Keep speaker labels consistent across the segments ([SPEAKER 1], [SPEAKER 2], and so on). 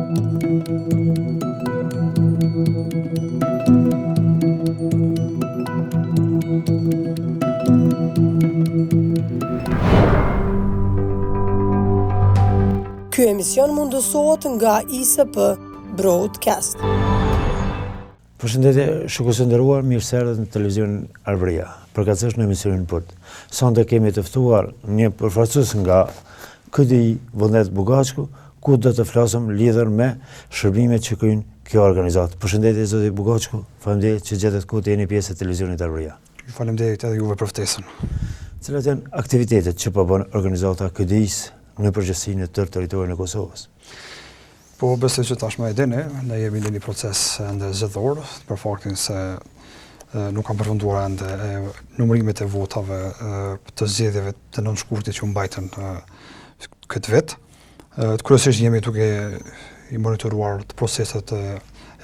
[SPEAKER 1] Ky emision mundësohet nga ISP Broadcast.
[SPEAKER 2] Përshëndetje, shikues të nderuar, mirë se erdhët në televizionin Arbëria, përkatësisht në emisionin Pult. Sonte kemi të ftuar një përfaqësues nga KDI Vullnet Bugaqku, ku do të flasim lidhur me shërbimet që kryen kjo organizatë. Përshëndetje zoti Bugaqku, faleminderit që gjetët kohë të jeni pjesë e televizionit Arbëria.
[SPEAKER 3] Ju faleminderit edhe juve për ftesën.
[SPEAKER 2] Cilat janë aktivitetet që po bën organizata e KDI-së në përgjithësi në tërë territorin e Kosovës?
[SPEAKER 3] Po, besoj që tashmë e dini, ne jemi në një proces ende zgjedhor, për faktin se nuk kanë përfunduar ende numërimet e votave të zgjedhjeve të 9 shkurtit që u mbajtën këtë vit. Kryesisht jemi duke i monitoruar të proceset e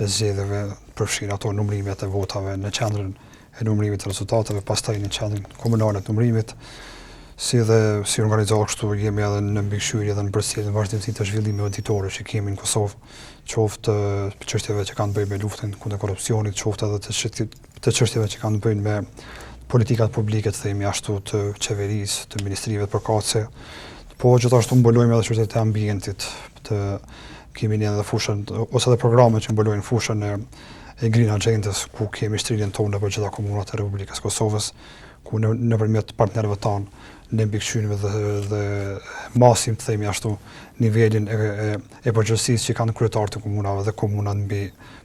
[SPEAKER 3] zgjedhjeve, përfshirë ato numërimet e votave në qendrën e numërimit të rezultateve, pastaj në qendrën komunale të numërimit, si dhe si organizatë kështu jemi edhe në mbikëqyrje dhe në përcjellje në vazhdimësi të zhvillimeve ditore që kemi në Kosovë, qoftë të çështjeve që kanë të bëjnë me luftën kundër korrupsionit, qoftë edhe të çështjeve të çështjeve që kanë të bëjnë me politikat publike, të themi ashtu, të qeverisë, të ministrive përkatëse. Po gjithashtu mbulojmë edhe çështjet e ambientit, të kemi ne edhe fushën ose edhe programe që mbulojnë fushën e e Green Agendës, ku kemi shtrirjen tonë nëpër gjitha komunat e Republikës së Kosovës, ku në, nëpërmjet partnerëve tanë ne mbikëqyrim dhe, dhe masim, të themi ashtu, nivelin e, e, e përgjegjësisë që kanë kryetarët e komunave dhe komunat mbi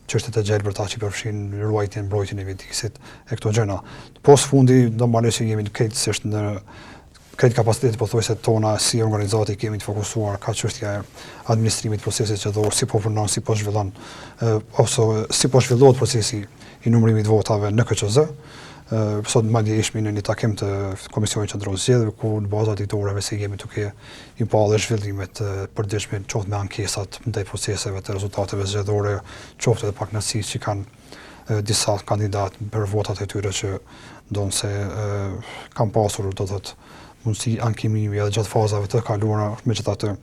[SPEAKER 3] çështjet e gjelbërta që përfshin ruajtjen, mbrojtjen e mjedisit e këto gjëra. Po së fundi, normalisht që jemi krejtësisht në krejt kapacitetet pothuajse tona si organizatë i kemi të fokusuar ka çështja e administrimit të procesit zgjedhor, si po punon, si po zhvillon ose si po zhvillohet procesi i numërimit të votave në KQZ. Sot madje ishmi në një takim të Komisionit Qendror të Zgjedhjeve ku në baza ditore se jemi duke i pa dhe zhvillimet e përditshme qoftë me ankesat ndaj proceseve të rezultateve zgjedhore, qoftë edhe pakënaqësitë që kanë disa kandidatë për votat e tyre që ndonëse kanë pasur do të thotë mundësi ankimimi edhe gjatë fazave të kaluara, megjithatë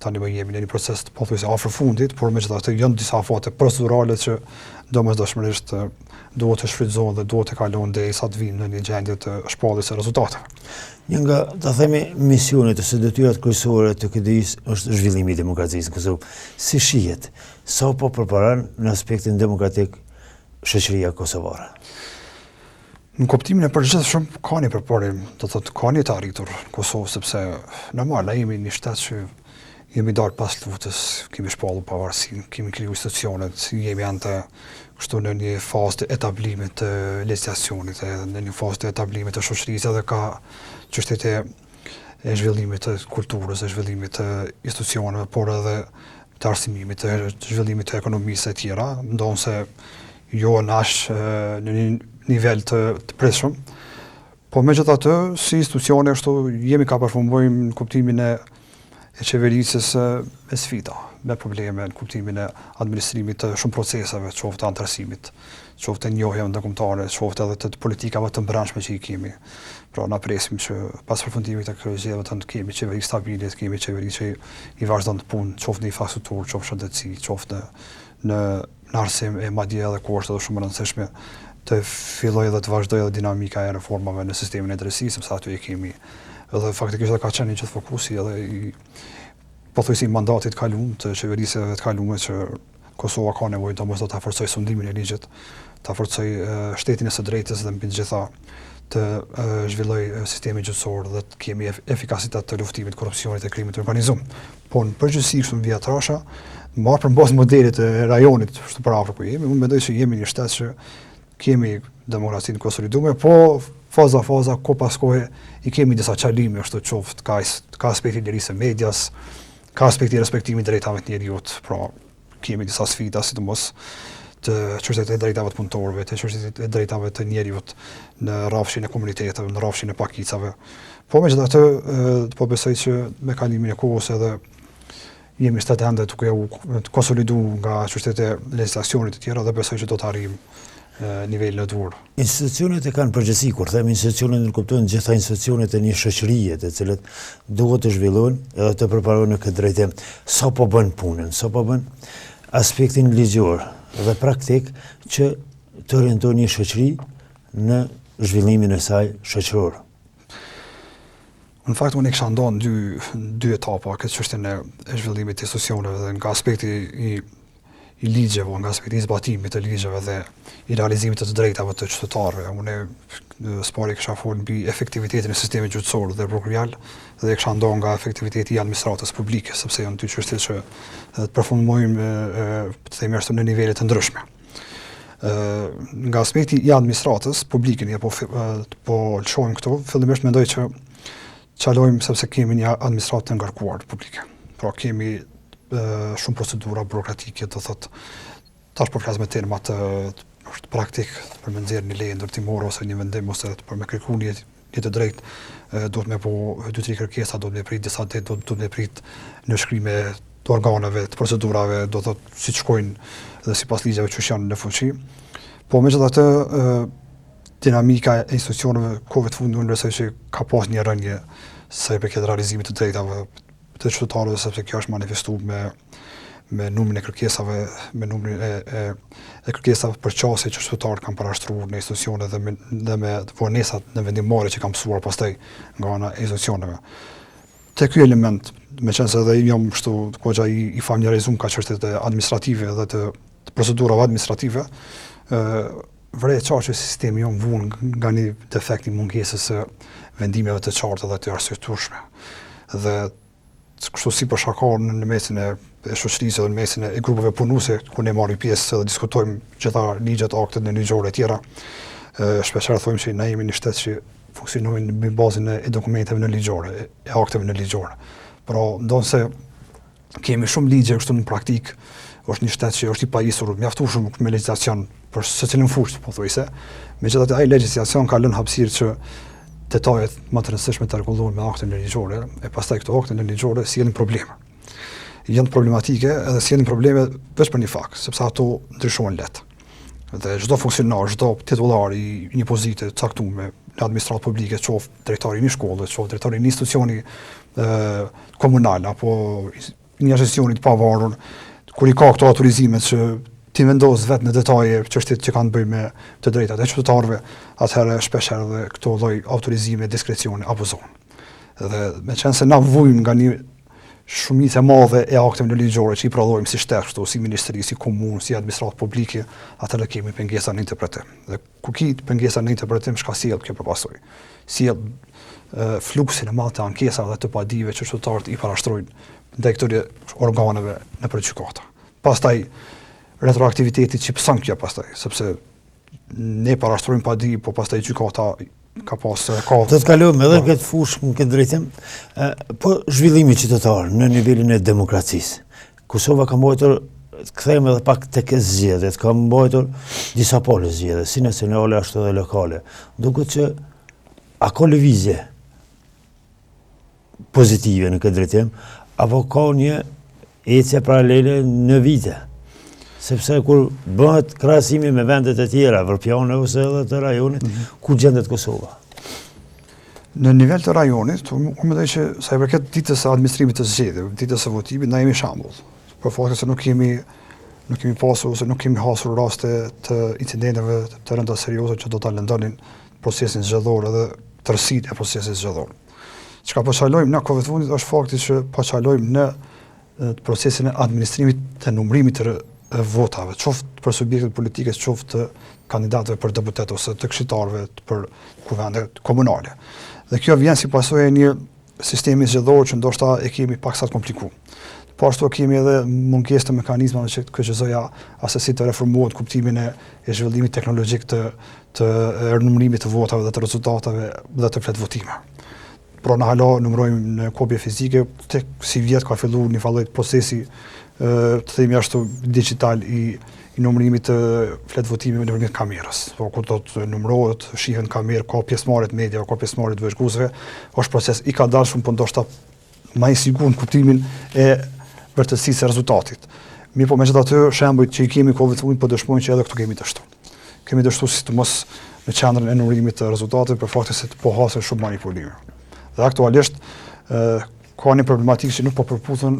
[SPEAKER 3] tani më jemi në një proces të pothuajse afër fundit, por megjithatë janë disa afate procedurale që domosdoshmërisht duhet të shfrytëzohen dhe duhet të kalohen derisa të vijmë në një gjendje të shpalljes së rezultateve.
[SPEAKER 2] Një nga, ta themi, misionet ose detyrat kryesore të KDI-së është zhvillimi i demokracisë në Kosovë. Si shihet Sa po përparon në aspektin demokratik shoqëria kosovare?
[SPEAKER 3] Në kuptimin e përgjithshëm ka një përparim, do të thotë ka një të arritur në Kosovë sepse normal ne jemi një shtet që jemi dalë pas luftës, kemi shpallur pavarësinë, kemi kriju institucionet, jemi ende kështu në një fazë të etablimit të legjislacionit, edhe në një fazë të etablimit të shoqërisë edhe ka çështjet e e zhvillimit të kulturës, e zhvillimit të institucioneve, por edhe të arsimimit, të zhvillimit të ekonomisë e tjera, ndonëse jo në aq në një nivel të, të pritshëm. Po megjithatë, si institucione ashtu jemi ka përfundojmë në kuptimin e e qeverisjes me sfida, me probleme në kuptimin e administrimit të shumë proceseve, qoftë të anëtarësimit, qoftë të njohjeve ndërkombëtare, qoftë edhe të politikave të brendshme që i kemi. Pra na presim që pas përfundimit të këtyre zgjedhjeve të kemi qeveri stabile, të kemi qeveri që i vazhdon të punë, qoftë në infrastrukturë, qoftë shëndetësi, qoftë në në në arsim e madje edhe ku është edhe shumë e rëndësishme të fillojë dhe të vazhdojë edhe dinamika e reformave në sistemin e drejtësisë, sepse aty e kemi edhe faktikisht edhe ka qenë i gjithë fokusi edhe i pothuajse i mandatit të kalum, të qeverisjeve të kalume që Kosova ka nevojë domosdo ta forcojë sundimin e ligjit, ta forcojë shtetin e së drejtës dhe mbi të gjitha të zhvillojë sistemin gjyqësor dhe të kemi efikasitet të luftimit të korrupsionit e krimit të organizuar. Po në përgjithësi kështu në vija trasha, marrë për bazë modelit të rajonit, kështu për afër ku jemi, unë mendoj se jemi një shtet që kemi demokracinë konsoliduar, po faza faza kohë pas kohe i kemi disa çalime ashtu qoftë ka ka aspekti i lirisë së medias, ka aspekti i respektimit të drejtave të njeriut, pra kemi disa sfida sidomos të çështjet e drejtave të punëtorëve, të çështjet e drejtave të njeriut në rrafshin e komuniteteve, në rrafshin e pakicave. Po megjithatë, po besoj që me kalimin e kohës edhe jemi shtet ende duke u konsolidu nga çështjet e legjislacionit të tjera dhe besoj që do të arrijmë. nivelin e duhur.
[SPEAKER 2] Institucionet e kanë përgjegjësi, kur them institucionet nënkuptojnë gjitha institucionet e një shoqërie, të cilët duhet të zhvillojnë edhe të përparojnë në këtë drejtim. Sa po bën punën, sa po bën aspektin ligjor dhe praktik që të orientojnë një shoqëri në zhvillimin e saj shoqëror.
[SPEAKER 3] Në fakt unë e kisha nda në dy dy etapa këtë çështjen e, e zhvillimit të institucioneve dhe nga aspekti i i ligjeve, nga aspekti i zbatimit të ligjeve dhe i realizimit të të drejtave të qytetarëve. Unë së pari kisha folë mbi efektivitetin e sistemit gjyqësor dhe prokurorial dhe e kisha nda nga efektiviteti i administratës publike, sepse janë dy çështje që të përfundojnë të themi ashtu në nivele të ndryshme. Ë nga aspekti i administratës publike, ne po po lëshojmë këtu, fillimisht mendoj që çalojmë sepse kemi një administratë të ngarkuar publike. Pra kemi shumë procedura burokratike, do thotë tash po flas me terma të, të praktik për me nxjerrë një leje ndërtimore ose një vendim ose për me kërku një një të drejtë, duhet me bo dy tri kërkesa, duhet me prit disa ditë, duhet, duhet me prit nënshkrime të organeve, të procedurave, do thotë si të shkojnë dhe sipas ligjeve që janë në fuqi. Po megjithatë dinamika e institucioneve kohëve të fundit unë besoj që ka pas një rënie sa i përket realizimit të drejtave të qytetarëve sepse kjo është manifestuar me me numrin e kërkesave, me numrin e e e kërkesave për qasje që qytetarët kanë parashtruar në institucione dhe me dhe me vonesat në vendimmarrje që kanë pësuar pastaj nga ana e institucioneve. Te ky element, meqenëse edhe jam kështu goxha i, i familiarizuar ka çështjet administrative dhe të, të procedurave administrative, ë vërehet qartë që sistemi jonë vuan nga një defekt i mungesës së vendimeve të qarta dhe të arsyetueshme. Dhe kështu si për shaka në, në mesin e, e shoqërisë dhe në mesin e grupeve punuese ku ne marrim pjesë dhe diskutojmë gjitha ligjet, aktet nënligjore e tjera, shpeshherë thojmë që ne jemi një shtet që funksionojmë mbi bazën e dokumenteve nënligjore, e akteve nënligjore. Pra, ndonëse kemi shumë ligje kështu në praktikë, është një shtet që është i pajisur mjaftueshëm me legjislacion për secilën fushë pothuajse. Megjithatë ai legjislacion ka lënë hapësirë që detajet më të rëndësishme të rregullohen me akte nënligjore, e pastaj këto akte nënligjore sjellin probleme. Janë problematike edhe sjellin probleme veç për një fakt, sepse ato ndryshohen lehtë. Dhe çdo funksionar, çdo titullar i një pozite të caktuar në administratë publike, qoftë drejtori i një shkolle, qoftë drejtori i një institucioni ë komunal apo një institucioni të pavarur, kur i ka këto autorizime që t'i vendos vetë në detaje çështjet që kanë të bëjnë me të drejtat e qytetarëve, atëherë shpeshherë edhe këto lloj autorizime diskrecione abuzohen. Dhe meqenëse na vujmë nga një shumicë e madhe e akteve nënligjore që i prodhojmë si shtet kështu, si ministri, si komunë, si administratë publike, atëherë kemi pengesa në interpretim. Dhe kur ki pengesa në interpretim, çka sjell kjo për pasojë? Sjell fluksin e madh të ankesave dhe të padive që qytetarët i parashtrojnë ndaj këtyre organeve nëpër gjykata. Pastaj retroaktiviteti që pëson kjo pastaj, sepse ne parashtrojmë padi, po pastaj gjykata ka pas
[SPEAKER 2] ka Do të kalojmë edhe në po. këtë fushë në këtë drejtim. Po zhvillimi qytetar në nivelin e demokracisë. Kosova ka mbajtur kthehemi edhe pak tek zgjedhjet, ka mbajtur disa palë zgjedhje, si nacionale ashtu edhe lokale. Duket që a ka lëvizje pozitive në këtë drejtim, apo ka një ecje paralele në vite? Sepse kur bëhet krahasimi me vendet e tjera, evropiane ose edhe të rajonit, mm -hmm. ku gjendet Kosova?
[SPEAKER 3] Në nivel të rajonit, unë mendoj që sa i përket ditës së administrimit të zgjedhjeve, ditës së votimit, na jemi shembull. Për faktin se nuk kemi nuk kemi pasur ose nuk kemi hasur raste të incidenteve të rënda serioze që do ta lëndonin procesin zgjedhor edhe tërësinë e procesit zgjedhor. Çka po çalojmë në kohëve të fundit është fakti që po çalojmë në procesin e administrimit të numrimit të votave, qoftë për subjektet politike, qoftë të kandidatëve për deputet ose të këshilltarëve për kuvendet komunale. Dhe kjo vjen si pasojë e një sistemi zgjedhor që ndoshta e kemi paksa të komplikuar. Po ashtu kemi edhe mungesë të mekanizmave që KQZ-ja asesi të reformohet kuptimin e, e zhvillimit teknologjik të të numrimit të votave dhe të rezultateve dhe të fletëvotimeve. Pra na hala numërojmë në kopje fizike, tek sivjet ka fillu një farë lloj procesi të themi ashtu digital i i numërimit të fletëvotimeve nëpërmjet kamerës. Po ku do të numërohet, shihen kamerë, ka pjesëmarrje të mediave, ka pjesëmarrje të vëzhguesve, është proces i kadalshëm, po ndoshta më i sigurt në kuptimin e vërtetësisë së rezultatit. Mirëpo megjithatë shembujt që i kemi kohëve të fundit po dëshmojnë që edhe këtu kemi dështu. Kemi dështu sidomos në qendrën e numërimit të rezultateve për faktin se po hasen shumë manipulime. Dhe aktualisht ka një problematikë që nuk po përputhen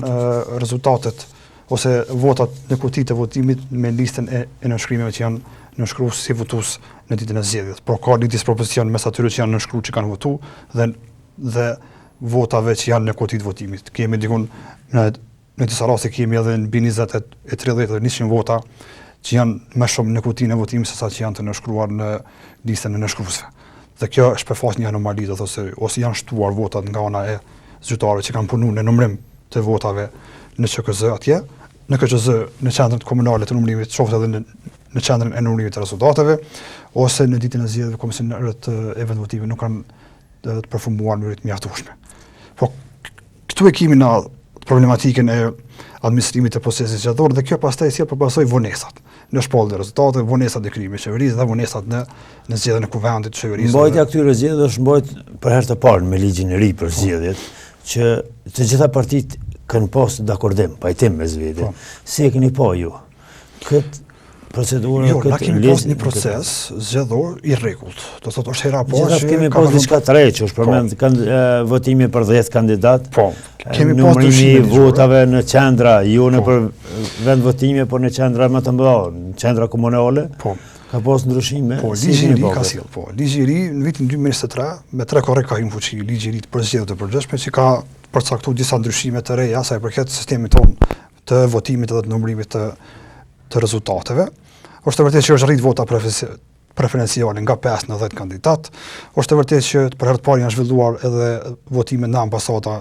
[SPEAKER 3] rezultatet ose votat në kutitë e votimit me listën e, e nënshkrimeve që janë nënshkruar si votues në ditën e zgjedhjes. Pra ka një disproporcion mes atyre që janë nënshkruar që kanë votu dhe dhe votave që janë në kutitë e votimit. Kemi dikun në Në disa raste kemi edhe mbi 20 e 30 dhe 100 vota që janë më shumë në kutinë e votimit sesa që janë të nënshkruar në listën e nënshkruesve. Dhe kjo është shpërfaq një anomali, do thotë se ose janë shtuar votat nga ana e zyrtarëve që kanë punuar në numërim të votave në QKZ atje, në KQZ në qendrën komunale të numërimit, qoftë edhe në në qendrën e numërimit të rezultateve, ose në ditën e zgjedhjeve komisionerët e vendvotimit nuk kanë të performuar në mënyrë të mjaftueshme. Po Këtu e kemi na problematikën e administrimit të procesit zgjedhor dhe kjo pastaj sjell për pasojë vonesat në shpalljen e rezultateve, vonesat në krijimin e qeverisë dhe vonesat në në zgjedhjen e kuvendit të
[SPEAKER 2] qeverisë. Mbajtja e këtyre zgjedhjeve është mbajt për herë të parë me ligjin e ri për po. zgjedhjet, që të gjitha partitë kanë pas dakordim, pajtim mes vete. Po. Si e keni pa ju? Këtë procedurë
[SPEAKER 3] jo, këtë na kemi pas një proces zgjedhor i rregullt. Do thotë është hera e
[SPEAKER 2] parë që kemi pas diçka të re që është përmend po. kanë votimi për 10 kandidat.
[SPEAKER 3] Po.
[SPEAKER 2] Kemi pas ndryshime i votave në qendra, jo në po. për vendvotime, por në qendra më të mëdha, në qendra komunale.
[SPEAKER 3] Po.
[SPEAKER 2] Ka pas ndryshime.
[SPEAKER 3] Po, ligji i ri ka sjell, po. Ligji i ri në vitin 2023 me 3 korrik ka hyrë në fuqi ligji i ri për zgjedhjet e përgjithshme që ka përcaktuar disa ndryshime të reja sa i përket sistemit tonë të votimit dhe të numërimit të të rezultateve. Është e vërtetë që është rrit vota preferenciale nga 5 në 10 kandidat. Është e vërtetë që për herë të parë janë zhvilluar edhe votime në ambasada,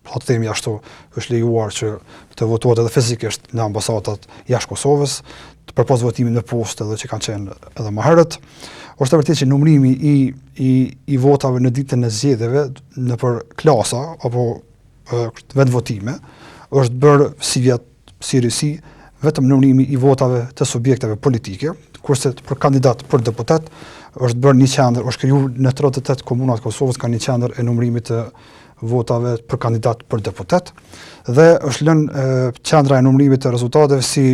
[SPEAKER 3] po të themi ashtu, është lejuar që të votohet edhe fizikisht në ambasadat jashtë Kosovës, të përpos votimit në postë edhe që kanë qenë edhe më herët. Është e vërtetë që numërimi i i i votave në ditën e zgjedhjeve nëpër klasa apo vendvotime, është bërë sivjet si risi vetëm numërimi i votave të subjekteve politike, kurse për kandidat për deputet është bërë një qendër, është krijuar në 38 komunat të Kosovës ka një qendër e numërimit të votave për kandidat për deputet dhe është lënë qendra e numërimit të rezultateve si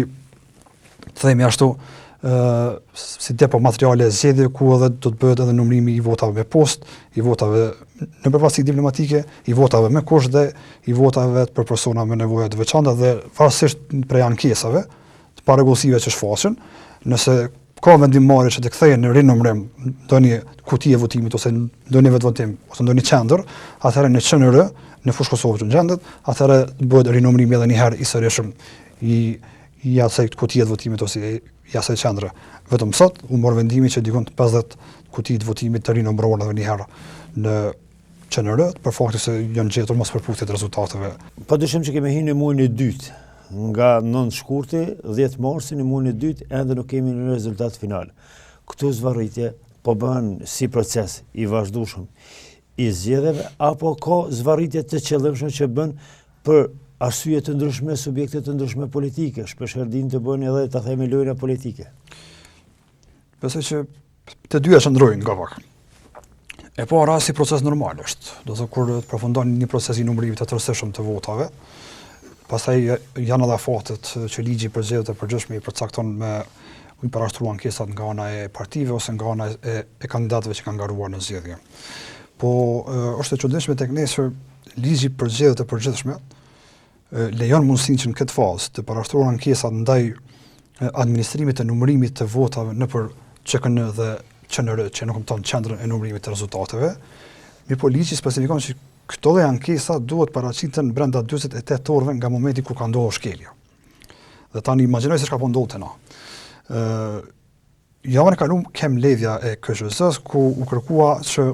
[SPEAKER 3] të themi ashtu, ë si depo materiale e zgjedhjeve ku edhe do të bëhet edhe numërimi i votave me postë, i votave në përfaqësi diplomatike, i votave me kusht dhe i votave për persona me nevoja të veçanta dhe varësisht prej ankesave të parregullsive që shfaqen, nëse ka vendimmarrje që të kthehen në rinumërim ndonjë kuti e votimit ose ndonjë vendvotim ose ndonjë qendër, atëherë në QNR, në Fushë Kosovë që gjendet, atëherë bëhet rinumërimi edhe një herë i sërishëm i i asaj kutie të votimit ose i asaj qendre. Vetëm sot u mor vendimi që dikund 50 kuti të votimit të rinumërohen edhe një herë në QNR për faktin se janë gjetur mospërputhje të rezultateve.
[SPEAKER 2] Pa dyshim që kemi hyrë në muajin e dytë, nga 9 shkurti, 10 marsi në muajin e dytë ende nuk kemi një rezultat final. Këto zvarritje po bëhen si proces i vazhdueshëm i zgjedhjeve apo ka zvarritje të qëllimshme që bën për arsye të ndryshme, subjekte të ndryshme politike, shpeshherë dinë të bëjnë edhe ta themi lojëra politike.
[SPEAKER 3] Besoj që të dyja qëndrojnë nga pak. E para si proces normal është, do të thotë kur të përfundon një proces i numërimit të tërësishëm të votave, pastaj janë edhe afatet që ligji për zgjedhjet e përgjithshme i përcakton me i parashtru ankesat nga ana e partive ose nga ana e, e kandidatëve që kanë garuar në zgjedhje. Po është e çuditshme tek ne se Ligji për zgjedhjet e përgjithshme lejon mundësinë që në këtë fazë të parashtrohen ankesat ndaj administrimit të numërimit të votave nëpër QKN dhe QNR, që nënkupton qendrën e numërimit të rezultateve. Mirëpo ligji specifikon që këto lloj ankesa duhet paraqiten brenda 48 orëve nga momenti kur ka ndodhur shkelja. Dhe tani imagjinoj se çka po ndodh te na. Ë Javën e kaluar ke mbledhja e KQZ-së ku u kërkua që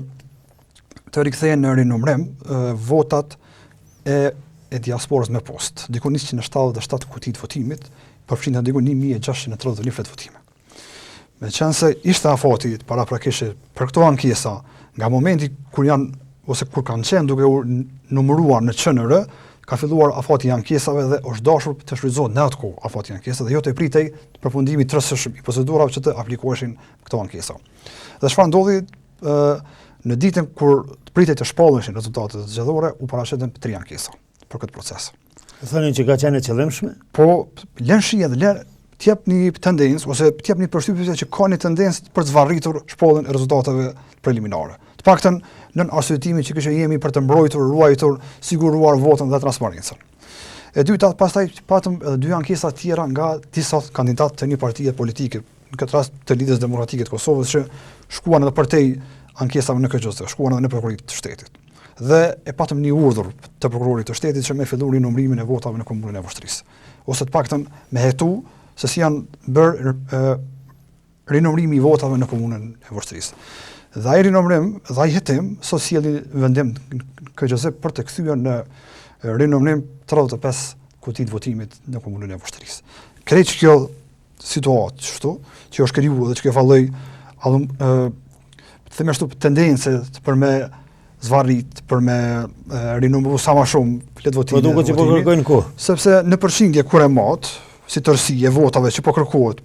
[SPEAKER 3] të rikthehen në rinumërim votat e e diasporës me postë. Diku 177 kuti të votimit, përfshin diku 1631 fletë votime. Meqenëse ishte afati paraprakisht për këto ankesa, nga momenti kur janë ose kur kanë qenë duke u numëruar në QNR, ka filluar afati i ankesave dhe është dashur të shfrytëzohet në atë kohë afati i ankesave dhe jo të pritej përfundimi i tërësishëm i procedurave që të aplikoheshin këto ankesa. Dhe çfarë ndodhi ë në ditën kur të pritej të shpalleshin rezultatet zgjedhore, u paraqitën tri ankesa për këtë
[SPEAKER 2] proces. Thonin që ka qenë e qëllimshme?
[SPEAKER 3] Po, lën shije dhe lën. Të jep një tendencë ose të jep një përshtypje që ka një tendencë për të zvarritur shpalljen e rezultateve preliminare. Të paktën nën arsyetimin që kështu jemi për të mbrojtur, ruajtur, siguruar votën dhe transparencën. E dyta, pastaj patëm edhe dy ankesa tjera nga disa kandidatë të një partie politike, në këtë rast të Lidhjes Demokratike të Kosovës që shkuan edhe përtej ankesave në KQZ, shkuan edhe në prokurori të shtetit. Dhe e patëm një urdhër të prokurorit të shtetit që me fillu rinumrimin e votave në komunën e Vushtrrisë. Ose të paktën me hetu se si janë bërë rinumrimi i votave në komunën e Vushtrrisë. Dhe ai rinumrim dhe ai hetim sot sjelli vendim KQZ për të kthyer në rinumrim 35 kuti të votimit në komunën e Vushtrrisë. Krejt kjo situatë kështu, që është kriju dhe që kjo falloj, allum, e, të themi ashtu tendencë për me zvarrit, për me e, rinumru sa ma shumë
[SPEAKER 2] fletëvotime. Po duket që po kërkojnë
[SPEAKER 3] ku? Sepse në përqindje kur e mat, si tërësi e votave që po kërkohet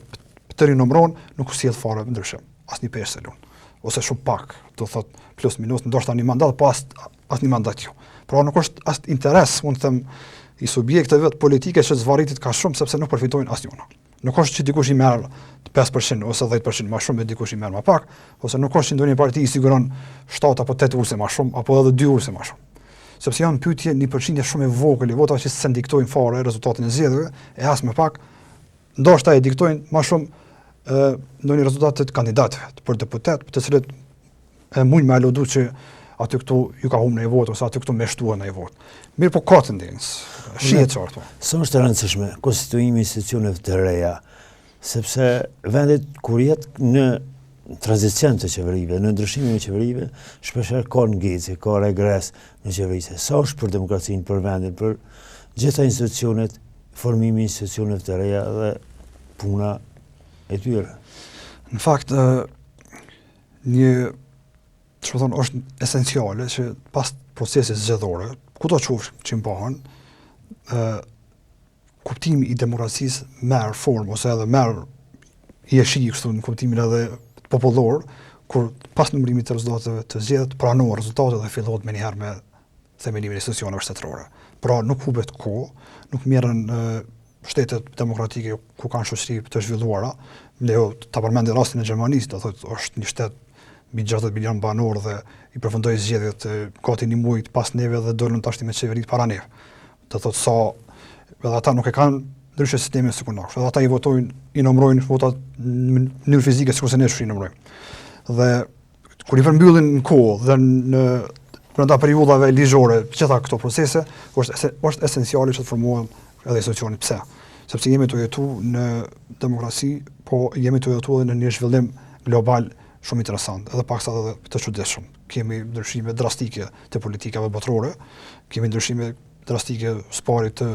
[SPEAKER 3] të rinumrohen, nuk sjell fare ndryshim, asnjë peshë s'e lun. Ose shumë pak, do thot plus minus, ndoshta një mandat, po as as një mandat jo. Pra nuk është as interes, mund të them, i subjekteve politike që zvarritet kaq shumë sepse nuk përfitojnë asnjëna. Nuk është që dikush i merr 5% ose 10% më shumë e dikush i merr më pak, ose nuk është që ndonjë parti i siguron 7 apo 8 ulëse më shumë apo edhe 2 ulëse më shumë. Sepse janë pyetje një përqindje shumë e vogël e votave që s'e diktojnë fare rezultatin e zgjedhjeve, e as më pak ndoshta e diktojnë më shumë ë ndonjë rezultat të kandidatëve për deputet, të cilët e mujnë me aludu që aty këtu ju ka humbë një votë, ose aty këtu me shtua një votë. Mirëpo ka tendencë, shihet qartë.
[SPEAKER 2] Po. Sa është e rëndësishme konstituimi i institucioneve të reja, sepse vendet kur jetë në tranzicion të qeverive, në ndryshimin e qeverive, shpeshherë ka ngecje, ka regres në qeverisje. Sa është për demokracinë, për vendin, për gjitha institucionet, formimi i institucioneve të reja dhe puna e tyre.
[SPEAKER 3] Në fakt, një, që me thonë, është esenciale që pas procesit zgjedhore, kudo qoftë që mbahen, ë kuptimi i demokracisë merr formë ose edhe merr jeshi kështu në kuptimin edhe popullor, kur pas numërimit të rezultateve të zgjedhjeve pranohen rezultatet dhe fillohet menjëherë me themelimin e institucioneve shtetërore. Pra nuk hubet kohë, nuk merren shtetet demokratike ku kanë shoqëri të zhvilluara, më lejo ta përmendi rastin e Gjermanisë, do thotë është një shtet mbi 60 milion banorë dhe i përfundoi zgjedhjet gati një muaj pas neve dhe dolën tashti me qeveritë para neve. Do thotë sa edhe ata nuk e kanë ndryshe sistemin sikur na. Edhe ata i votojnë, i numërojnë votat në mënyrë fizike sikurse ne i numërojmë. Dhe kur i përmbyllin në kohë dhe në brenda periudhave ligjore të gjitha këto procese, është është esenciale që të formohen edhe institucionet. Pse? Sepse jemi tu jetu në demokraci, po jemi tu jetu edhe në një zhvillim global shumë interesant, edhe paksa edhe të çuditshëm. Kemi ndryshime drastike të politikave botërore, kemi ndryshime drastike së pari të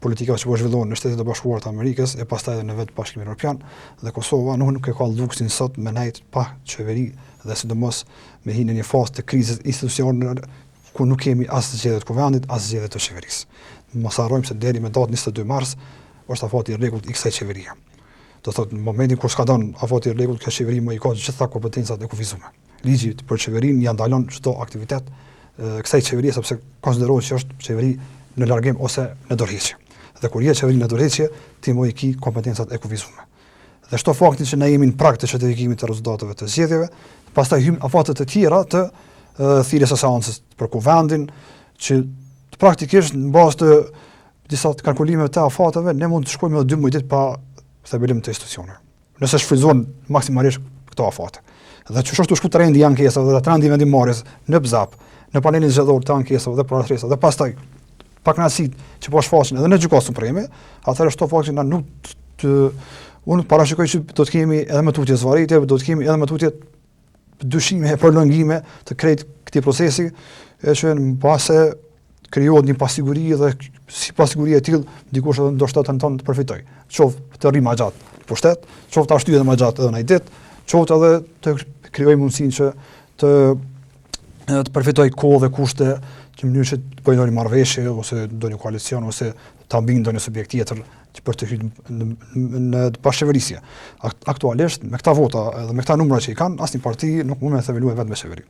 [SPEAKER 3] politikave që po zhvillohen në Shtetet e Bashkuara të Amerikës e pastaj edhe në vetë Bashkimin Evropian dhe Kosova nuk nuk e ka luksin sot me nejt pa qeveri dhe sidomos me hi në një fazë të krizës institucionale ku nuk kemi as zgjedhje të kuvendit, as zgjedhje të qeverisë. Mos harrojmë se deri më datë 22 mars është afati i rregullt i kësaj qeverie. Do thotë në momentin kur skadon afati i rregullt, kjo qeveri më i ka të gjitha kompetencat e kufizuara. Ligji për qeverinë ja ndalon çdo aktivitet kësaj qeverie sepse konsiderohet që është qeveri në largim ose në dorëheqje. Dhe kur je qeveri në dorëheqje, ti më i ki kompetencat e kufizuara. Dhe shto faktin që ne jemi në prag të certifikimit të rezultateve të zgjedhjeve, pastaj hyjmë afate të tjera të thirrjes së seancës për kuvendin, që praktikisht në bazë të disa të kalkulimeve të afateve, ne mund të shkojmë edhe 12 ditë pa themelim të institucioneve. Nëse shfrytëzohen maksimalisht këto afate. Dhe qysh është tu shku trendi i ankesave dhe trendi i vendimmarrjes në BZAP, në panelin zgjedhor të ankesave dhe parashtresave dhe pastaj pakënaqësitë që po shfaqen edhe në Gjykatën Supreme, atëherë shto faktin na nuk të unë parashikoj që do të kemi edhe më tutje zvarritje, do të kemi edhe më tutje dyshime e prolongime të krejt këtij procesi, e që në base krijohet një pasiguri dhe si pasiguri e tillë dikush edhe ndoshta tenton të përfitojë. Qoftë të rri më gjatë në pushtet, qoftë ta shtyjë edhe më gjatë edhe një ditë, qoftë edhe të krijojë mundësinë që të të përfitojë kohë dhe kushte që në mënyrë që të bëjë ndonjë marrëveshje ose ndonjë koalicion ose ta bindë ndonjë subjekt tjetër që për të hyrë në, në, në bashkëqeverisje. Aktualisht me këta vota edhe me këta numra që i kanë, asnjë parti nuk mund të themelojë vetë me qeveri.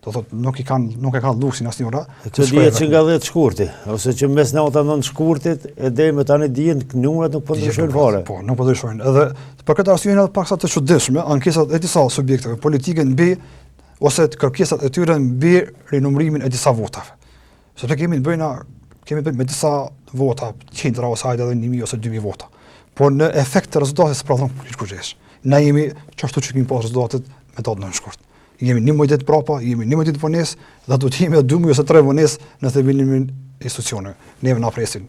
[SPEAKER 3] Do thotë nuk i kanë nuk e kanë luksin asnjëra.
[SPEAKER 2] Të dihet që nga 10 shkurti ose që mesnata 9 shkurtit e deri më tani dihen numrat nuk po ndryshojnë
[SPEAKER 3] fare. Po, nuk po ndryshojnë. Edhe për këtë arsye janë edhe paksa të çuditshme ankesat e disa subjekteve politike mbi ose të kërkesat e tyre mbi rinumërimin e disa votave. Sepse kemi të bëjmë kemi të bëjmë me disa vota, qindra ose hajde edhe 1000 ose 2000 vota. Por në efekt të rezultatit s'prodhon kurrgjë. Na jemi qashtu që kemi pas rezultatet me datë 9 shkurt. Jemi një muaj ditë prapa, jemi një muaj ditë vonesë dhe do të jemi edhe dy muaj ose tre vonesë në themelimin e institucioneve. Neve na presin.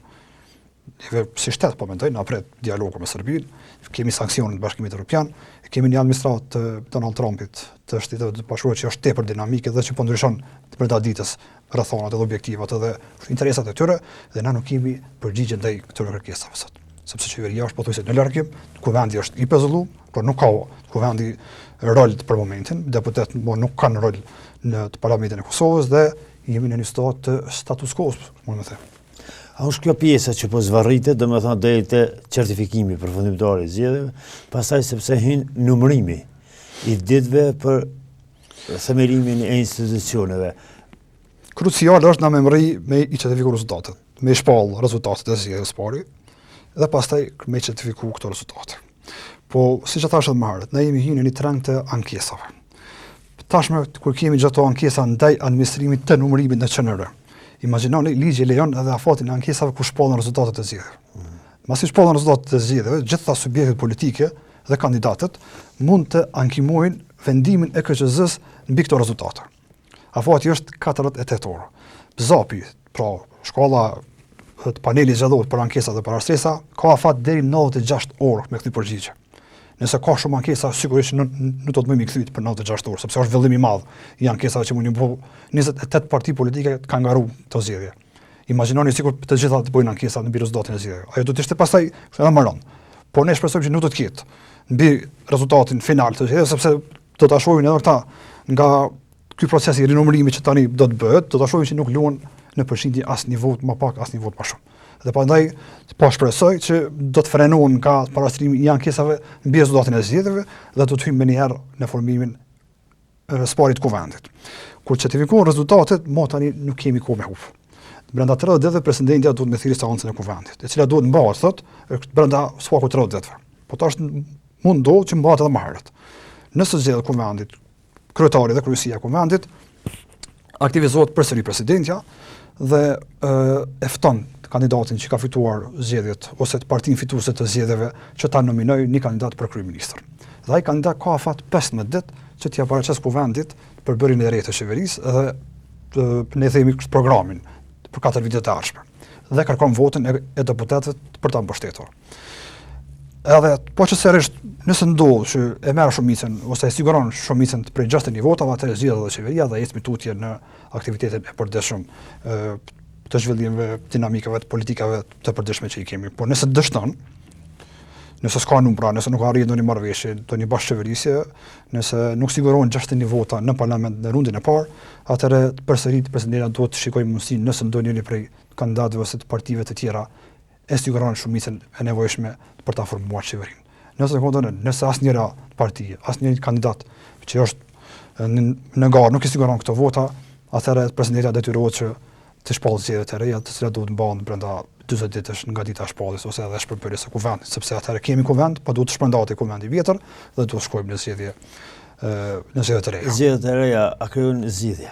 [SPEAKER 3] Neve si shtet po mendoj na pret dialogu me Serbinë, kemi sanksionet e Bashkimit Evropian, kemi një administratë të Donald Trumpit të Shteteve të Bashkuara që është tepër dinamike dhe që po ndryshon brenda ditës rrethanat edhe objektivat edhe interesat e tyre dhe na nuk kemi përgjigje ndaj këtyre kërkesave sot. Sepse qeveria është pothuajse në largim, kuvendi është i pezulluar, por nuk ka kuvendi rol për momentin, deputetët mo nuk kanë rol në të parlamentin e Kosovës dhe jemi në një situatë të status quo, mund të them.
[SPEAKER 2] A është kjo pjesa që po zvarritet, domethënë deri te certifikimi përfundimtar i zgjedhjeve, pastaj sepse hyn numërimi i ditëve për themelimin e institucioneve.
[SPEAKER 3] Krucial është na me mrri me i certifiku rezultatet, me i shpall rezultatet e zgjedhjes së pari, dhe pastaj me i certifiku këto rezultate. Po, siç e thashë edhe më herët, ne jemi hyrë në një trend të ankesave. Tashmë, kur kemi gjithë ato ankesa ndaj administrimit të numërimit në QNR, imagjinoni, ligji lejon edhe afatin e ankesave kur shpallen rezultatet e zgjedhjeve. Mm. Masi shpallen rezultatet e zgjedhjeve, gjitha subjektet politike dhe kandidatët mund të ankimojnë vendimin e KQZ-së mbi këto rezultate. Afati është 48 orë. ZAP-i, pra shkalla të paneli zgjedhor për ankesa dhe parashtresa, ka afat deri 96 orë me kthy përgjigje. Nëse ka shumë ankesa, sigurisht nuk nuk do të mund me kthy për 96 orë, sepse është vëllim i madh i ankesave që mund të bëj 28 parti politike kanë garu këto zgjedhje. Imagjinoni sikur të gjitha të bëjnë ankesa mbi rezultatin e zgjedhjeve. Ajo do të ishte pastaj edhe më rëndë. Por ne shpresojmë që nuk do të ketë mbi rezultatin final të zgjedhjeve, sepse do ta shohin edhe këta nga ky proces i rinumërimit që tani do të bëhet, do ta shohin që nuk luan në përqindje asnjë votë më pak, asnjë votë më shumë. Dhe prandaj po shpresoj që do të frenohen nga parashtrimi i ankesave mbi rezultatin e zgjedhjeve dhe do të hyjmë menjëherë në formimin së pari të kuvendit. Kur certifikohen rezultatet, mo tani nuk kemi kohë me hup. Brenda 30 ditëve presidentja duhet me thirrë seancën e kuvendit, e cila duhet mbahet thot brenda së paku 30 ditëve. Po tash mund ndodh që mbahet edhe më herët. Nëse zgjedhet kuvendit, kryetari dhe kryesia e kuvendit, aktivizohet përsëri presidentja dhe e, e fton kandidatin që ka fituar zgjedhjet ose të partinë fituese të zgjedhjeve që ta nominojë një kandidat për kryeministër. Dhe ai kandidat ka afat 15 ditë që t'ia paraqesë kuvendit përbërjen e re të qeverisë dhe të, ne themi këtë programin për 4 vitet e ardhshme dhe kërkon votën e, e deputetëve për ta mbështetur. Edhe po që sërisht, nëse ndodh që e merr shumicën ose e siguron shumicën prej 61 votave, atëherë zgjidhet edhe qeveria dhe ecim tutje në aktivitetin e përditshëm të zhvillimeve, dinamikave, të politikave të përditshme që i kemi. Por nëse dështon, nëse s'ka numra, nëse nuk arrihet ndonjë marrëveshje, ndonjë bashkëqeverisje, nëse nuk sigurohen 61 vota në parlament në rundin e parë, atëherë përsëri presidentja duhet të shikojë mundësinë nëse ndonjëri prej kandidatëve ose të partive të tjera e siguron shumicën e nevojshme për ta formuar qeverinë. Nëse kundër, nëse asnjëra parti, asnjë kandidat që është në, në garë nuk i siguron këto vota, atëherë presidentja detyrohet që të shpallë zgjedhje të reja, të cilat duhet mbahen brenda 40 ditësh nga dita e shpalljes ose edhe shpërbërjes së kuvendit, sepse atëherë kemi kuvend, po duhet të shpërndahet kuvendi i vjetër dhe duhet të shkojmë në zgjedhje në zgjedhje të
[SPEAKER 2] reja. Zgjedhjet e reja a krijojnë zgjidhje?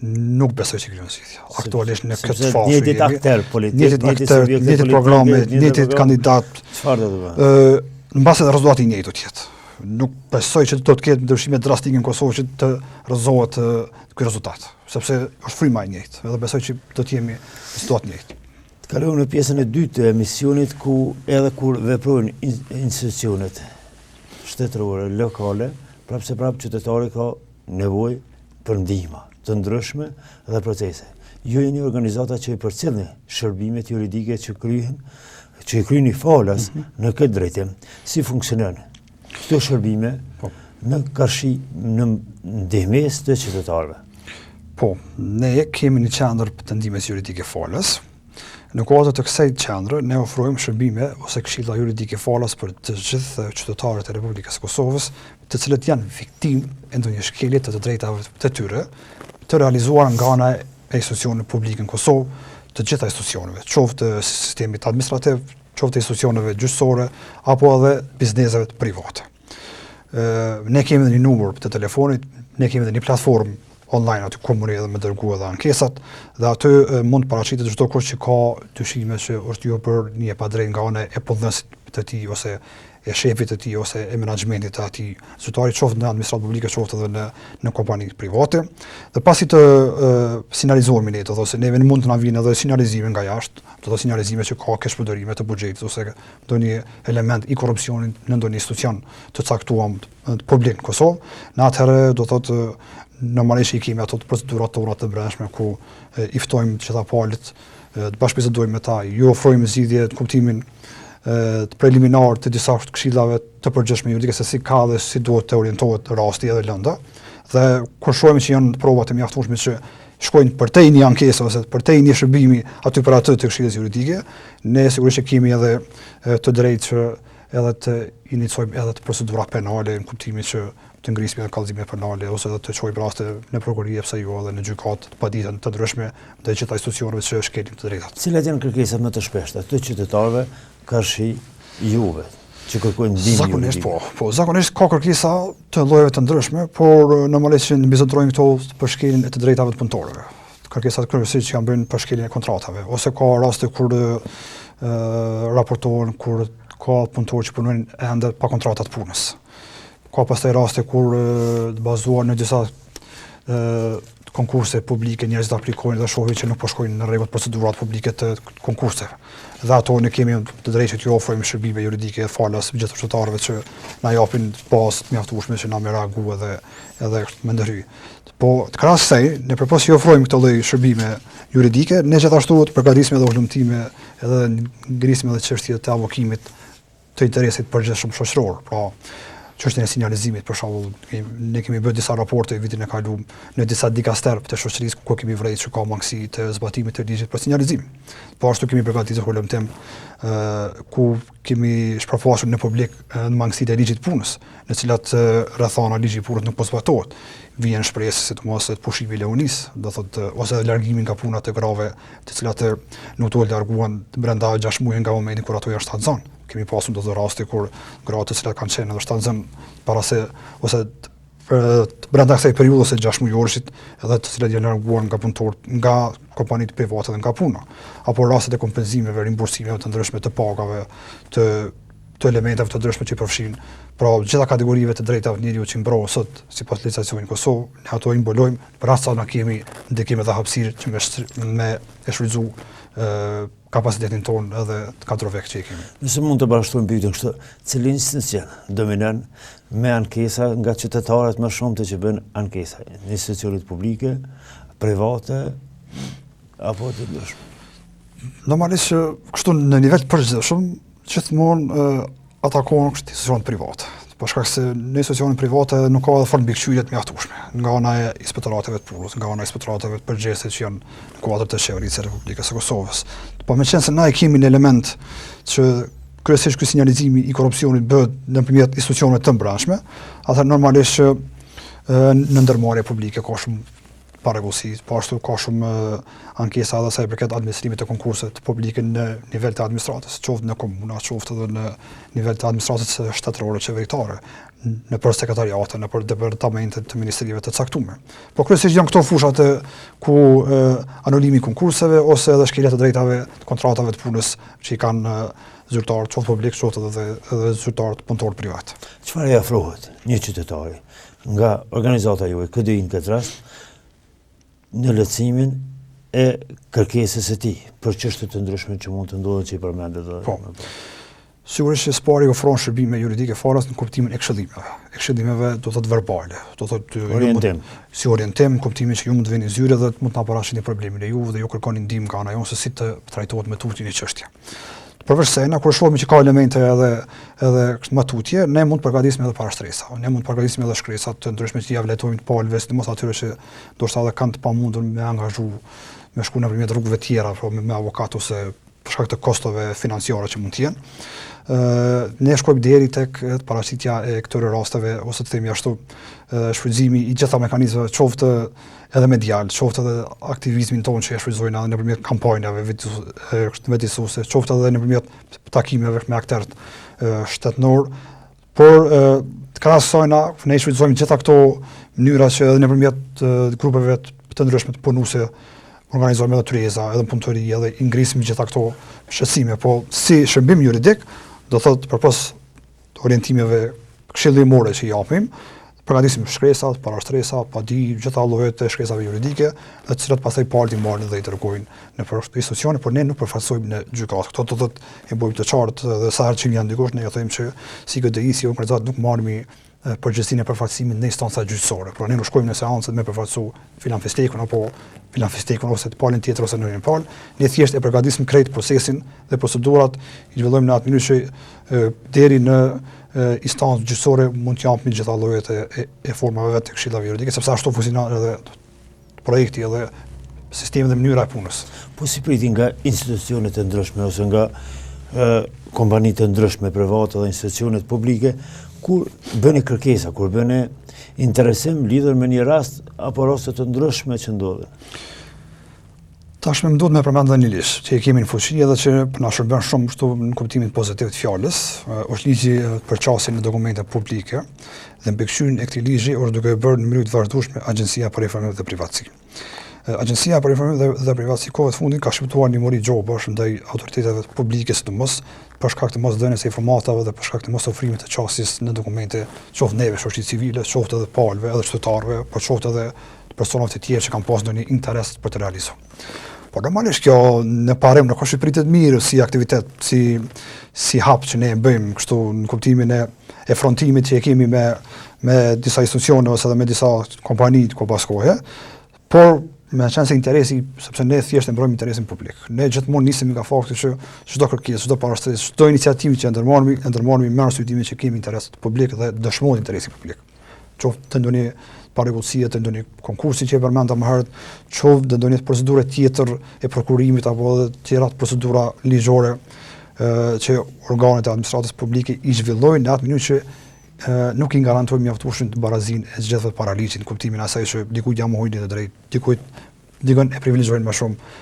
[SPEAKER 3] Nuk besoj që krijojnë zgjidhje. Aktualisht në këtë
[SPEAKER 2] fazë. Njëjtit akter politik,
[SPEAKER 3] njëjtit akter, njëjtit programe, njëjtit kandidat.
[SPEAKER 2] Çfarë do të bëhet?
[SPEAKER 3] Ë, mbase edhe rezultati i njëjtë do të jetë. Nuk besoj që do të ketë ndryshime drastike në Kosovë që të rrëzohet ky rezultat, sepse është fryma e njëjtë, edhe besoj që do të jemi në situatë të
[SPEAKER 2] njëjtë. Të kalojmë në pjesën e dytë të emisionit ku edhe kur veprojnë institucionet shtetërore, lokale, prapë se prapë qytetari ka nevojë për ndihma të ndryshme dhe procese. Ju jeni organizata që i përcillni shërbimet juridike që kryhen, që i kryeni falas mm -hmm. në këtë drejtim. Si funksionon këto shërbime po. në karshi në ndihmesë të qytetarëve?
[SPEAKER 3] Po, ne kemi një qendër të ndihmës juridike falas, Në kuadër të kësaj qendre, ne ofrojmë shërbime ose këshilla juridike falas për të gjithë qytetarët e Republikës së Kosovës, të cilët janë viktimë e ndonjë shkelje të të drejtave të tyre. të realizuara nga ana e institucioneve publike në Kosovë, të gjitha institucioneve, qoftë të sistemit administrativ, qoftë të institucioneve gjyqësore apo edhe bizneseve private. Ë ne kemi edhe një numër të telefonit, ne kemi edhe një platformë online aty ku mundi edhe me dërgu edhe ankesat dhe aty mund të paraqitet çdokush që ka dyshime që është ju bërë një e padrejtë nga ana e punëdhënësit të tij ose e shefit të tij ose e menaxhmentit të atij zyrtari qoftë në administratë publike qoftë edhe në në kompani private. Dhe pasi të e, sinjalizohemi ne, do thotë se neve mund të na vijnë edhe sinjalizime nga jashtë, do të thotë sinjalizime që ka keqpërdorime të buxhetit ose ndonjë element i korrupsionit në ndonjë institucion të caktuar publik në Kosovë, në atëherë do thotë normalisht i kemi ato të procedurat tona të brendshme ku i ftojmë të gjitha palët të bashkëbisedojmë me ta, ju ofrojmë zgjidhje të kuptimin të preliminar të disa këshillave të përgjithshme juridike se si ka dhe si duhet të orientohet rasti edhe lënda. Dhe kur shohim që janë prova të mjaftueshme që shkojnë përtej një ankese ose përtej një shërbimi aty për aty të këshillës juridike, ne sigurisht që kemi edhe të drejtë që edhe të iniciojmë edhe të procedura penale në kuptimin që të ngrisim edhe kallëzime penale ose edhe të çojmë raste në prokurori e pse jo edhe në gjykatë të paditë të ndryshme ndaj gjitha institucioneve që shkelin të
[SPEAKER 2] drejtat. Cilat janë kërkesat më të shpeshta të qytetarëve karshi juve që kërkojnë ndihmë
[SPEAKER 3] Zakonisht po, po, zakonisht ka kërkesa të llojeve të ndryshme, por normalisht që mbizotërojnë këto për shkeljen e të drejtave të punëtorëve. Kërkesat kryesisht që janë bëjnë për shkeljen e kontratave, ose ka raste kur e, raportohen kur ka punëtorë që punojnë ende pa kontrata të punës. Ka pastaj raste kur të bazuar në disa konkurse publike njerëzit aplikojnë dhe shohin që nuk po shkojnë në rregull procedurat publike të konkurseve. Dhe ato ne kemi të drejtë që t'ju ofrojmë shërbime juridike falas gjithë qytetarëve që na japin bazë të mjaftueshme që na me reagu edhe edhe me ndërhy. Po të krahas kësaj, ne përpos që ofrojmë këto lloj shërbime juridike, ne gjithashtu të përgatisim edhe hulumtime, edhe ngrisim edhe çështje të avokimit të interesit të përgjithshëm shoqëror. Pra, çështjen e sinjalizimit, për shembull, ne kemi bërë disa raporte vitin e kaluar në disa dikaster të shoqërisë ku kemi vërejtur që ka mangësi të zbatimit të ligjit për sinjalizim. Po ashtu kemi përgatitur hulumtim ë ku kemi shpërfaqur në publik në mangësitë e ligjit të punës, në cilat rrethana ligji i punës nuk po zbatohet. Vjen shpresë sidomos te pushimi i lehonisë, do thotë ose largimi nga puna të grave të cilat nuk duhet larguan brenda 6 muajve nga momenti kur ato janë shtatzënë. Kemi pasur do të raste kur gratë të cilat kanë qenë edhe shtatzënë para se ose brenda kësaj periudhe ose 6 mujorëshit, edhe të cilat janë larguar nga punëtorët, nga kompanitë private dhe nga puna, apo rastet e kompenzimeve, rimbursimeve të ndryshme të pagave, të të elementeve të ndryshme që përfshin, pra gjitha kategorive të drejtave të njeriut që mbrohen sot sipas legjislacionit në Kosovë, ne ato i mbulojmë për aq sa na kemi ndikim edhe hapësirë që me me e shfrytzu kapacitetin tonë edhe të kadrovek që i
[SPEAKER 2] kemi. Nëse mund të bashkojmë pyetjen kështu, cili institucion dominon me ankesa nga qytetarët më shumë të që bëjnë ankesa? Në institucionet publike, private, apo të ndryshme?
[SPEAKER 3] Normalisht që kështu në nivel të përgjithshëm, gjithmonë atakohen kështu institucionet private. Për shkak se në institucionet private nuk ka edhe formë mbikëqyrje të mjaftueshme nga ana e inspektorateve të punës, nga ana e inspektorateve të përgjegjëse që janë në kuadër të qeverisë së Republikës së Kosovës. Po meqenëse na e kemi një element që kryesisht ky sinjalizimi i korrupsionit bëhet nëpërmjet institucioneve të brendshme, atëherë normalisht që në ndërmarrje publike ka shumë parregullsi, po ashtu ka shumë ankesa edhe sa i përket administrimit të konkurseve publike në nivel të administratës, qoftë në komuna, qoftë edhe në nivel të administratës shtetërore qeveritare, nëpër sekretariate, nëpër departamente të ministrive të caktuara. Po kryesisht janë këto fushat ku e, anulimi i konkurseve ose edhe shkelja të drejtave të kontratave të punës që i kanë zyrtarët, qoftë publik, qoftë edhe edhe zyrtarët punëtorë
[SPEAKER 2] privat. Çfarë i ofrohet një qytetari nga organizata juaj, KDI në këtë rast, në lehtësimin e kërkesës së tij për çështje të ndryshme që mund të ndodhin që i përmendët
[SPEAKER 3] edhe. Po. Sigurisht që së pari ofron shërbime juridike falas në kuptimin e këshillimeve. E këshillimeve do të thotë verbale, do të thotë
[SPEAKER 2] orientim.
[SPEAKER 3] Si orientim në kuptimin që ju mund të vini në zyrë dhe mund të na paraqitni problemin e juve dhe ju kërkoni ndihmë nga ana jonë se si të trajtohet më tutje një çështje. Përveç kësaj, na kur shohim që ka elemente edhe edhe kështu më tutje, ne mund të përgatisim edhe parashtresa. Ne mund të përgatisim edhe shkresa të ndryshme që ia vlejtojmë palëve, sidomos atyre që ndoshta edhe kanë të pamundur me angazhu me shku nëpërmjet rrugëve tjera, pra me, me avokat ose për shkak të kostove financiare që mund të jenë. Ë ne shkojmë deri tek paraqitja e këtyre rasteve ose të themi ashtu shfrytëzimi i gjitha mekanizmave qoftë edhe medial, qoftë edhe aktivizmin tonë që e shfrytëzojnë edhe nëpërmjet kampanjave vetëdijësuese, qoftë edhe nëpërmjet takimeve me akterët shtetëror, por krahas kësajna ne i shfrytëzojmë gjitha këto mënyra që edhe nëpërmjet grupeve të ndryshme të punuese organizojmë edhe tryeza, edhe punëtori, edhe i ngrisim gjitha këto shqetësime, po si shërbim juridik, do thotë përpos orientimeve këshillimore që japim, përgatisim shkresa, parashtresa, padi, gjitha llojet e shkresave juridike, të cilat pastaj palët i marrin dhe i dërgojnë nëpër institucione, por ne nuk përfaqësojmë në gjykatë. Këto do thotë e bëjmë të qartë dhe sa herë që vjen dikush ne i themi që si KDI, si organizatë nuk marrim përgjegjësinë e përfaqësimit në instanca gjyqësore. Pra ne nuk shkojmë në seancë me përfaqësu filan fistekun apo filan fistekun ose të palën tjetër ose ndonjë palë. Ne thjesht e përgatisim krejt procesin dhe procedurat i zhvillojmë në atë mënyrë që deri në instancë gjyqësore mund të japim gjitha llojet e, e, e formave të këshillave juridike, sepse ashtu funksionon edhe projekti edhe sistemi dhe mënyra e
[SPEAKER 2] punës. Po si priteni nga institucionet e ndryshme ose nga kompanitë e ndryshme private dhe institucionet publike, kur bëni kërkesa, kur bëni interesim lidhur me një rast apo raste të ndryshme që ndodhin?
[SPEAKER 3] Tash më duhet me përmend edhe një ligj që e kemi në fuqi edhe që po na shërben shumë kështu në kuptimin pozitiv të fjalës, është ligji për qasje në dokumente publike dhe mbikëqyrjen e këtij ligji është duke e bërë në mënyrë të vazhdueshme Agjencia për Informim dhe Privatësi. Agjencia për Informim dhe, dhe Privatësi kohët e fundit ka shqiptuar një mori gjobash ndaj autoriteteve publike sidomos për shkak të mosdhënies së informatave dhe për shkak të mosofrimit të qasjes në dokumente, qoftë neve shoqërisë civile, qoftë edhe palëve, edhe qytetarëve, por qoftë edhe personave të tjerë që kanë pasur ndonjë interes për të realizuar. Por normalisht kjo në parim nuk është që pritet mirë si aktivitet, si si hap që ne e bëjmë kështu në kuptimin e e frontimit që e kemi me me disa institucione ose edhe me disa kompani kohë pas kohe, por me qenë se interesi, sepse ne thjesht e mbrojmë interesin publik. Ne gjithmonë nisemi nga fakti që çdo kërkesë, çdo parashtresë, çdo iniciativë që ndërmarrim, e ndërmarrim me arsyetimin që kemi interes publik dhe dëshmohet interesi publik. qoftë të ndonjë parregullsie të ndonjë konkursi që e përmenda më herët, qoftë të ndonjë procedure tjetër e prokurimit apo edhe të tjera procedura ligjore që organet e administratës publike i zhvillojnë në atë mënyrë që nuk i garantojnë mjaftueshëm të barazinë e të gjithëve para ligjit në kuptimin e asaj që dikujt ia mohojnë të drejtë, dikujt dikën e privilegjojnë më shumë.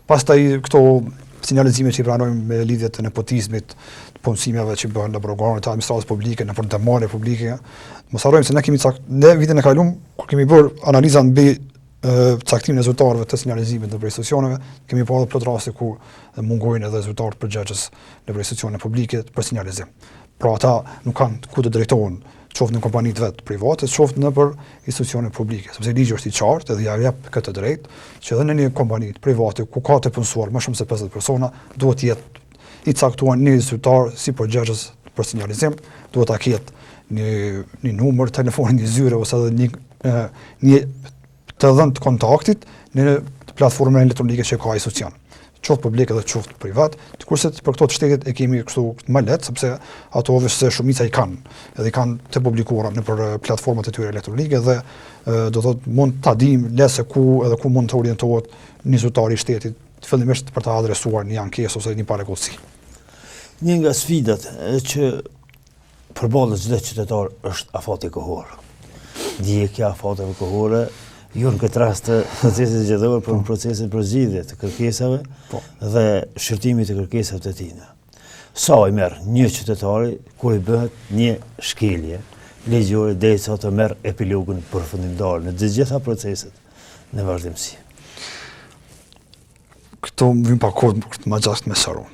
[SPEAKER 3] Pastaj këto sinjalizime që i pranojmë me lidhje të nepotizmit, të punësimeve që bëhen në organet të administratës publike, në ndërmarrje publike. Mos harrojmë se ne kemi cakt ne vitin e kaluar kur kemi bërë analiza mbi caktimin e zyrtarëve të sinjalizimit nëpër institucioneve, kemi parë plot raste ku mungojnë edhe zyrtarët përgjegjës nëpër institucione publike për sinjalizim. Pra ata nuk kanë ku të drejtohen, qoftë në kompanitë vet private, qoftë nëpër institucione publike, sepse ligji është i qartë edhe ja jep këtë të drejtë që edhe në një kompani private ku ka të punësuar më shumë se 50 persona, duhet të jetë i caktuar një zyrtar si përgjegjës për sinjalizim, duhet ta ketë një një numër telefoni, një zyre ose edhe një një të dhënë të kontaktit në platformën elektronike që ka institucion, qoftë publik edhe qoftë privat, kurse për këto të shtetit e kemi kështu më lehtë sepse ato veçse shumica i kanë, edhe i kanë të publikuara nëpër platformat e tyre elektronike dhe do thotë mund ta dimë lehtë se ku edhe ku mund të orientohet një zyrtar i shtetit fillimisht për ta adresuar një ankesë ose një parregullsi.
[SPEAKER 2] Një nga sfidat që përballet çdo qytetar është afati kohor. Ndjekja e afateve kohore, jo në këtë rast të procesit zgjedhor, por në po. procesin për zgjidhje të kërkesave po. dhe shqyrtimit të kërkesave të tina. Sa i merr një qytetari kur i bëhet një shkelje ligjore derisa të merr epilogun përfundimtar në të gjitha proceset në vazhdimësi.
[SPEAKER 3] Këtu më vyn pak kohë këtë më gjatë me sqaru.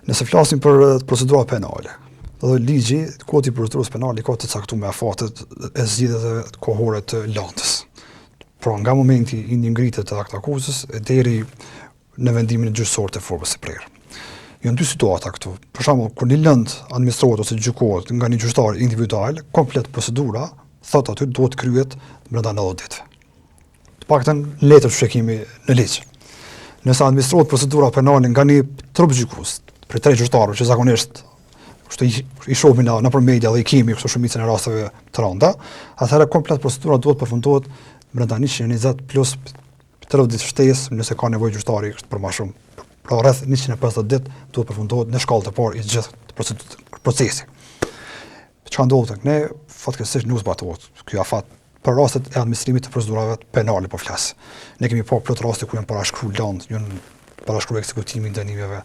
[SPEAKER 3] Nëse flasim për eh, procedura penale, dhe ligji, kodi i procedurës penale ka të caktuar me afatet e zgjidhjeve kohore të landës. Pra nga momenti i një ngritje të aktakuzës e deri në vendimin gjyqësor të formës së prerë. Janë dy situata këtu. Për shembull, kur një lëndë administrohet ose gjykohet nga një gjyqtar individual, komplet procedura thotë aty duhet të kryhet brenda 90 ditëve. Të paktën letër që kemi në ligj. Nëse administrohet procedura penale nga një trup gjykues, prej tre gjyqtarëve që zakonisht kështu i, i shohim në nëpër media dhe i kemi kështu shumicën e rasteve të rënda, atëherë komplet procedura duhet përfundohet brenda 120 plus 30 ditë shtesë nëse ka nevojë gjyqtari kështu për më shumë. Pra rreth 150 ditë duhet përfundohet në shkallë të parë i gjithë procesi. Çka ndodh tek ne, fatkeqësisht nuk zbatohet ky afat për rastet e administrimit të procedurave penale po flas. Ne kemi pa plot raste ku janë parashkru landë, janë parashkru ekzekutimi i dënimeve,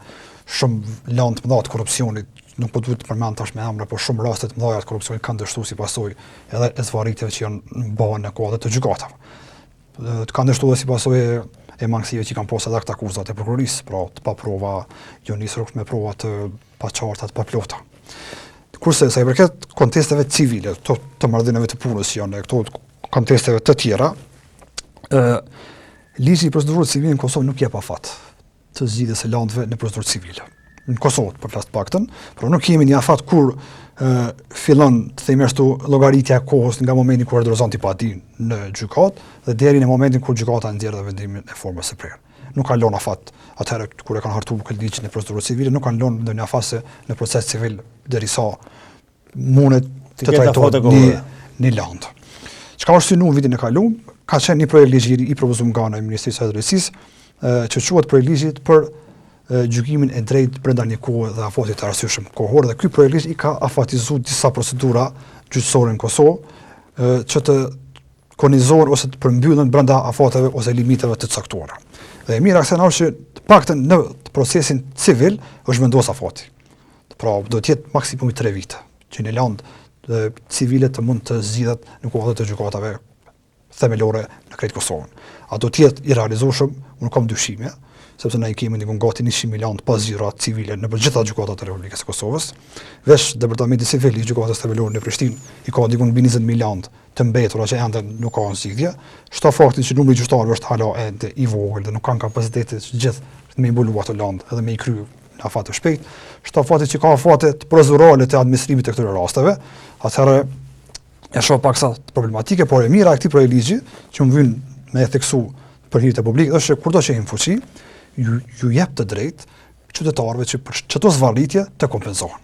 [SPEAKER 3] shumë landë të mëdha të korrupsionit, nuk po duhet të përmend tash me emra, por shumë raste të mëdha të korrupsionit kanë dështuar si pasojë edhe e zvarritjeve që janë bërë në kuadër të gjykatave. Të kanë dështuar si pasojë e mangësive që kanë pasur edhe aktakuzat e prokurorisë, pra të pa prova, jo nisur me prova të paqarta, të paplota. Kurse sa i përket kontesteve civile, të, të marrëdhënieve të punës që janë këto kontesteve të tjera, ë ligji i procedurës civile në Kosovë nuk jep afat të zgjidhjes së landëve në procedurë civile. Në Kosovë, po flas të paktën, por nuk kemi një afat kur ë fillon të themi ashtu llogaritja e kohës nga momenti kur e dorëzon ti padinë në gjykatë dhe deri në momentin kur gjykata nxjerr vendimin e formës së prerë. Nuk kanë lënë afat atëherë kur e kanë hartuar këtë ligjin e procedurës civile, nuk kanë lënë ndonjë afat se në proces civil derisa mundet të trajtohet një, një landë. Çka është synu vitin e kaluar, ka qenë një projekt ligj i propozuar nga ana e Ministrisë së Drejtësisë, që quhet projekt ligji për gjykimin e drejtë brenda një kohe dhe afatit të arsyeshëm kohor dhe ky projekt ligj i ka afatizuar disa procedura gjyqësore në Kosovë që të kornizohen ose të përmbyllen brenda afateve ose limiteve të caktuara. Dhe e mira kësaj është që të paktën në procesin civil është vendosur afati. Pra do të jetë maksimumi 3 vite që një landë civile të mund të zgjidhet në kuadër të gjykatave themelore në krejt Kosovën. A do të jetë i realizueshëm? Unë kam dyshime, sepse na i kemi diku gati 100.000 landë pa zgjidhura civile në të gjitha gjykatat e Republikës së Kosovës. Veç departamenti civil i gjykatës themelore në Prishtinë i ka diku mbi 20.000 landë të mbetura që ende nuk ka zgjidhje. Shto faktin që numri i gjyqtarëve është hala ende i vogël dhe nuk kanë kapacitete që gjithë me i mbulu ato landë edhe me i kry në afat të shpejtë. Shto faktin që ka afate të procedurale të administrimit të këtyre rasteve, atëherë e shoh paksa problematike, por e mira e këtij projektligji që më vyn me e theksu për hir të publikut është që kurdo që hyn fuqi, ju, ju jep të drejtë qytetarëve që për çdo zvarritje të kompenzohen.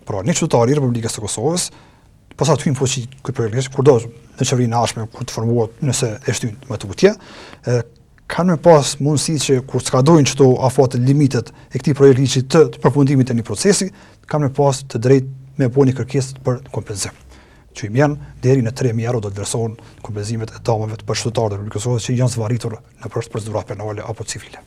[SPEAKER 3] Pra, një qytetar i Republikës së Kosovës, posa të hyjë në fuqi ky projektligj, kurdo në qeverinë e ardhshme kur të formohet, nëse e shtyn më tutje, e kanë me pas mundësi që kur të skadojnë çto afate limitet e këtij projektligji të, të përfundimit të një procesi, kanë me pas të drejtë me bo një kërkesë për kompenzim. Që i bjen deri në 3000 euro do të vlerësohen kompenzimet e dëmeve për qytetarët e Republikës së Kosovës që janë zvarritur nëpër procedura penale apo civile.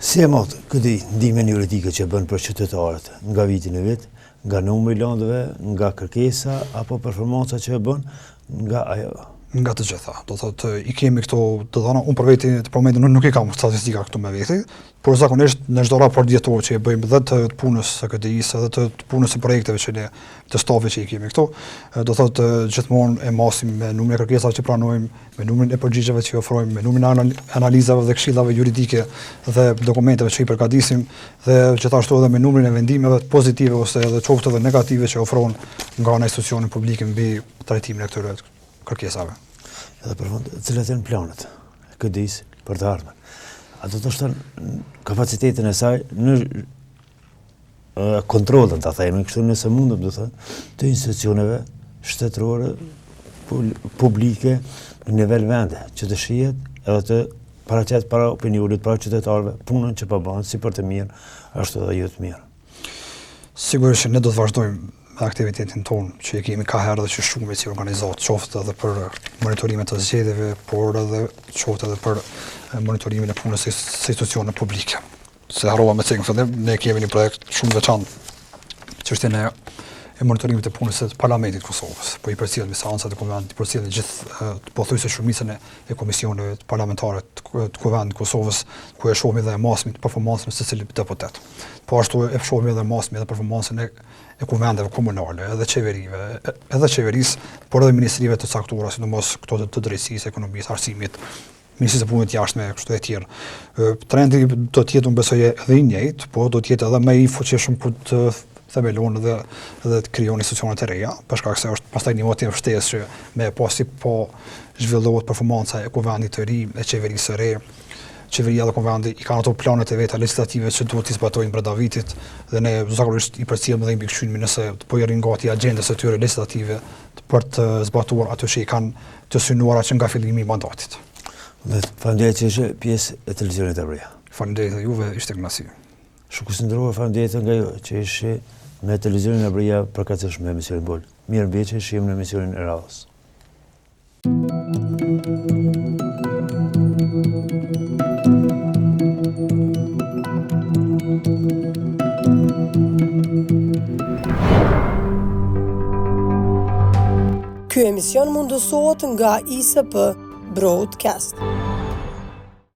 [SPEAKER 2] Si e mat KDI ndihmën juridike që bën për qytetarët nga viti në vit, nga numri i landëve, nga kërkesa apo performanca që e bën, nga ajo?
[SPEAKER 3] Nga të gjitha. Do thotë i kemi këto të dhëna, unë për veti të promendim nuk, nuk i kam statistika këtu me veti, por zakonisht në çdo raport vjetor që e bëjmë dhe të, të punës së KDI-së edhe të, të punës së projekteve që ne të stafit që i kemi këtu, do thotë gjithmonë e masim me numrin e kërkesave që pranojmë, me numrin e përgjigjeve që ofrojmë, me numrin e analizave dhe këshillave juridike dhe dokumenteve që i përgatisim dhe gjithashtu edhe me numrin e vendimeve pozitive ose edhe qoftë edhe negative që ofrohen nga ana e institucioneve publike mbi trajtimin e këtyre kërkesave.
[SPEAKER 2] Edhe për fund, cilat janë planet e KDI-së për të ardhmen? A do të shton kapacitetin e saj në kontrollin, ta themi, kështu nëse mundem të them, të institucioneve shtetërore, publike, në nivel vende, që të shihet edhe të paraqet para opinionit, para qytetarëve, punën që po bën, si për të mirë, ashtu edhe jo të
[SPEAKER 3] mirë. Sigurisht që ne do të vazhdojmë me aktivitetin tonë që e kemi kaherë dhe që shumë si organizatë, qoftë edhe për monitorimet të zgjedhjeve, por edhe qoftë edhe për monitorimin e punës së institucioneve publike. Se harrova me cekë në fillim, ne kemi një projekt shumë veçantë, çështjen e e monitorimit të punës së Parlamentit të Kosovës. Po i përcjellim seancat e Kuvendit, i përcjellim gjithë pothuajse shumicën e, e komisioneve parlamentare të, të Kuvendit të Kosovës, ku e shohim dhe e masim performancën e secilit deputet. Po ashtu e shohim edhe masim edhe performancën e e kuvendeve komunale, edhe qeverive, edhe qeverisë, por edhe ministrive të caktuara, sidomos këto të, të drejtësisë, ekonomisë, arsimit, Ministrisë së Punëve të Jashtme e kështu e tjerë. Trendi do të jetë unë besoj edhe i njëjtë, po do të jetë edhe më i fuqishëm kur të themelohen dhe dhe të krijohen institucionet e reja, për shkak se është pastaj një motiv shtesë që me pa si po zhvillohet performanca e kuvendit të ri, e qeverisë së re. Qeveria dhe kuvendi i kanë ato planet e veta legjislative që duhet t'i zbatojnë brenda vitit dhe ne zakonisht i përcjellim dhe i mbikëqyrim nëse po i rrinë gati agjendës së tyre legjislative për të zbatuar ato që i kanë të synuara që nga fillimi i
[SPEAKER 2] mandatit. Dhe faleminderit që ishe pjesë e televizionit Arbëria.
[SPEAKER 3] Faleminderit edhe juve, ishte kënaqësi.
[SPEAKER 2] Shikues të nderuar, faleminderit nga ju që ishi me televizionin Arbëria përkatësisht me emisionin Bol. Mirëmbetshi, shihemi në emisionin e radhës.
[SPEAKER 1] Ky emision mundësohet nga ISP Broadcast.